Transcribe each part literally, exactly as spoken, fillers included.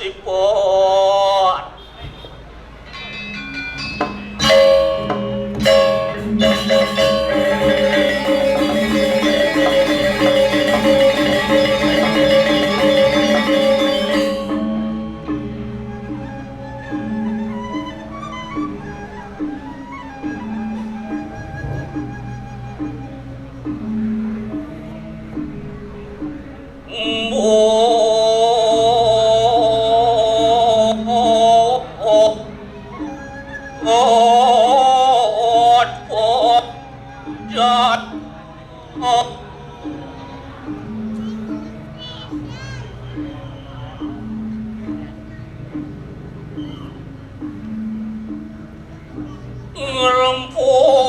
Ipun. Ngrempuh.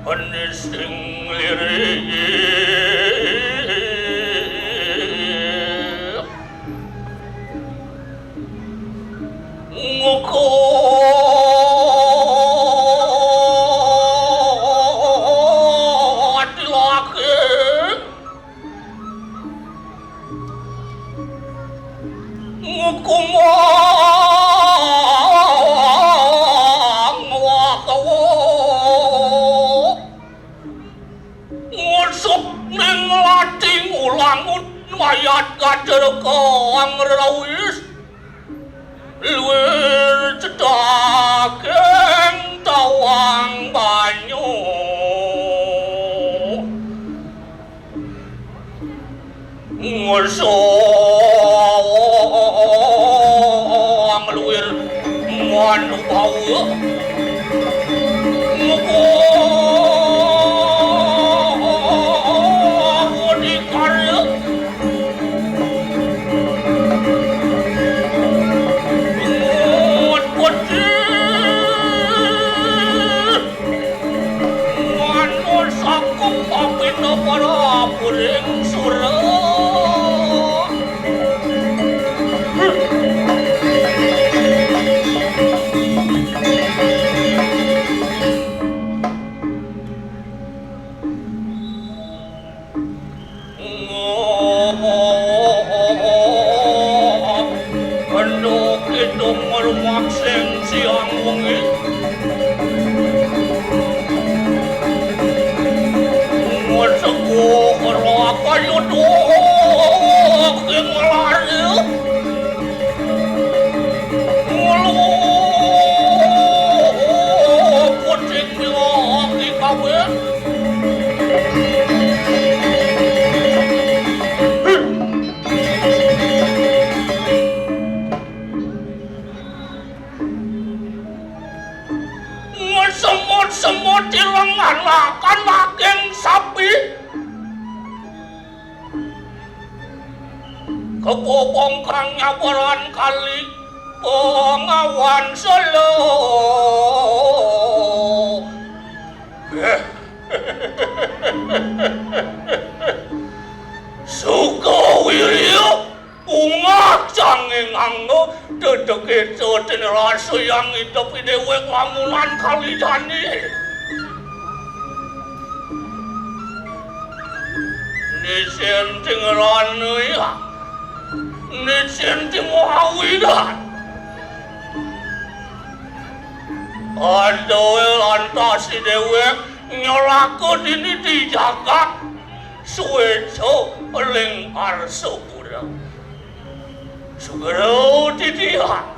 Penising lirik. Nguku ati lagi. Nguku mawakawa. Ngusuk ning lati ngulangun mayat kader kang rawis. Luwir cedhaking tawang banyu. Ngusung luwir manubawa. Ngukuh dikarya. Ngut putih. Manusakung papinda para puring sura. Endhog kidung ngrumangsing siang wengi. Ngesekuh karo akayuduh ing lari. Ngulu kucing mila dikawin. Ngesemut-semut ileng anak-anaking sapi. Kebo bongkang nyabaran kali Bengawan Selo. Sukawirya bungah canging angga, dedekita tinrasa yang idep idewek lamunan kalidani. Nisin tingrana ya, nisin timuhawidan. Aduh, lantas idewek nyelaka dini di jagat, sueca ling arsapura. Segera titiang.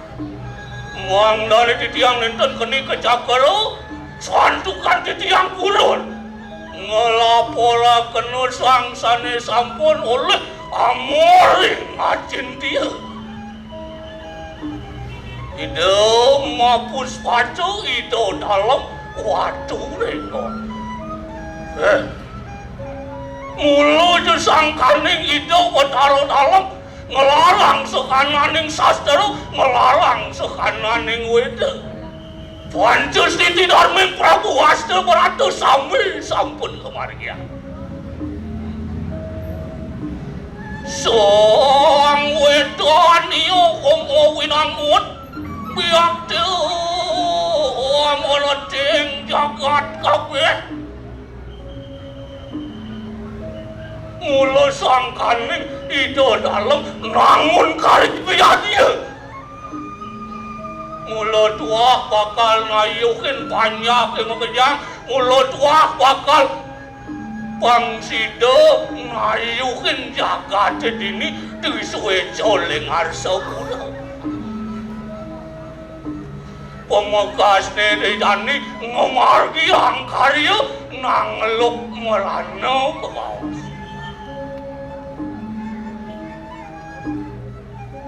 Mangdane titiang nenten keni kecakera, santukan titiang purun nglapora kena sang sane sampun olih amoring acintia. Ida mapuspaca Ida Dalem Watu Renggon. Eh, mula ja sangkaning Ida Betara Dalem nglarang sakananing sastra, nglarang sakananing Weda. Panca siti darming Prabu Wasta Brata sami sampun kamargiang. Sang Weda aniya koma winangun biakti kabéh. Mula sangkaning Ida Dalem nangun kari piyadya. Mula tuah bakal ngayuhin panjaké makejang, mula tuah bakal pang sida ngayuhin jagaté dini disuéca ling arsa pura. Pamekasné dini ngamargiang karya nangluk mrana kabaos.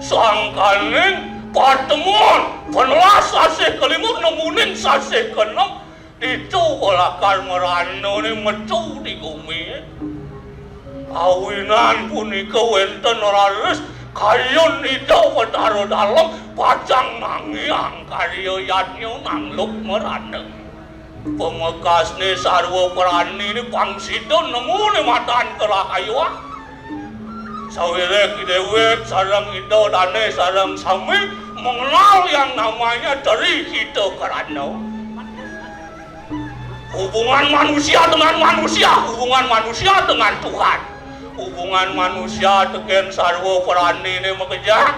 Sangkaning patemon, panelas sasih kalima nemuning sasih kaenem, ditu lakar mranané metu di gumi. Awinan punika wénten raris kayun Ida Betara Dalem pacang nangiang karya yadnya nangluk mrana. Pamekasné sarwa praniné pang sida nemu né matan karahayuan. Sawiréh déwék sareng Ida dané sareng sami mengenal yang namanya Tri Hita Karana. Hubungan manusia dengan manusia, hubungan manusia dengan Tuhan, hubungan manusia tekén sarwa praniné makejang.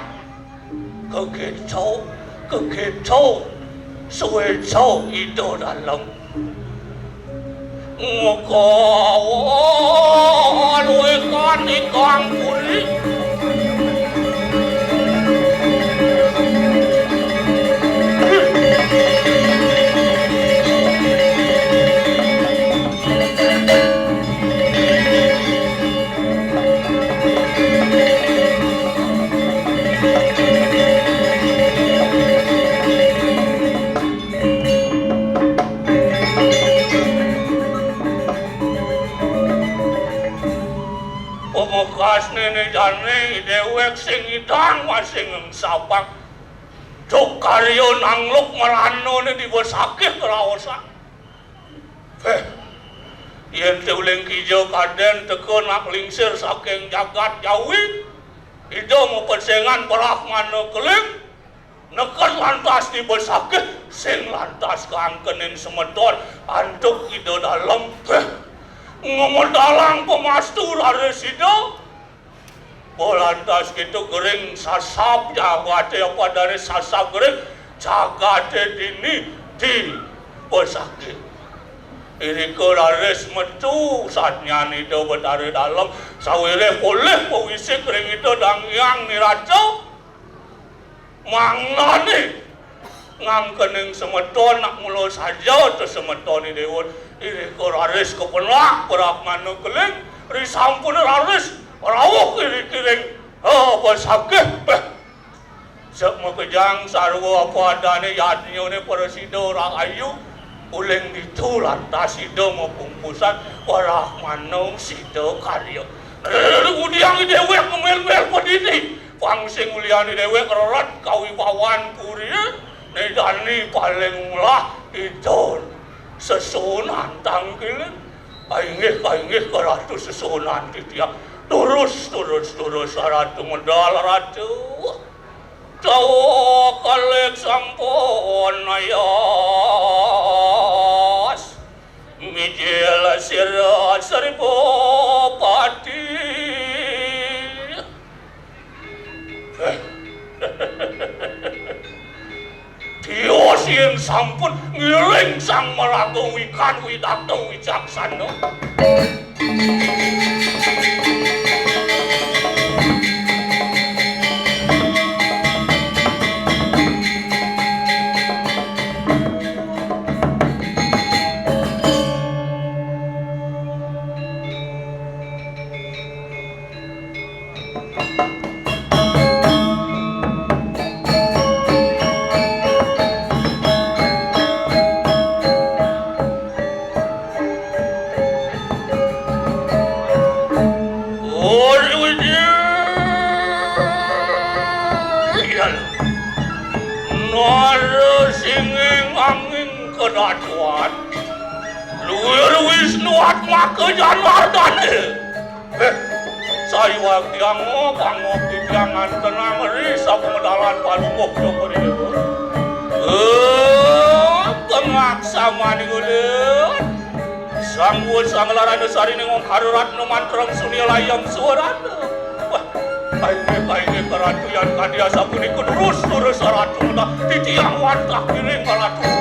Kekéto, kekéto, suéca Ida Dalem. Ngkawan wékan ikang puri. Pamekasné né jani déwék sing ngidang masih ngengsapang. Duk karya nangluk mranané dibesakih kraosan. Béh, yén té uling kija kadén teka nak lingsir saking jagat Jawi, Ida mapesengan Brahmana Keling, neked lantas dibesakih, sing lantas kaangkenin semeton antuk Ida Dalem. Béh, ngamedalang pamastu raris Ida, Polantas kéto gering sasab jagaté, apa adané sasab gering jagaté dini dibesakih. Irika raris metu satnyan Ida Betara Dalem, sawiréh polih pawisik ring Ida Dang Hyang Nirata. Mangdané ngangkening semeton nak mula saja tesemeton Idéwa. Irika raris kapenak Brahmana Keling, risampun raris rauh iriki ring, ha, besakih. Béh, samakejang sarwa apa adané yadnyané prasida rahayu, uling ditu lantas Ida mapungkusan Brahmana Sida Karya. Ngudiang déwék ngemil-mil padidi. Pang sing ulian déwék rerat kawibawan puri, né jani paling ulah Ida sesuunan tangkilin. Kainggih, kainggih, Ratu sesuunan titiang. Durus, durus, durus, Ratu medal, Ratu. Tawa kalih sampun ayas. Mijil sira Sripati. Tios yén sampun ngiring sang maraga wikan widakta wicaksana. Ori Widya. Nara singing angin kedatuan. Luwir Wisnu Atmaka Janmardana. Éh, sayuwaktiang pangok titiang ngantenang ri sapumedalan palungguh Joko Déwa. Éh, pangaksaman ulun. Sang larana sarining Ongkara Ratna mantrang sunia layang swarana. Wah, kainggih, kainggih, karatu yan kadi asapunika durus, durus ratu, titiang wantah giring karatu.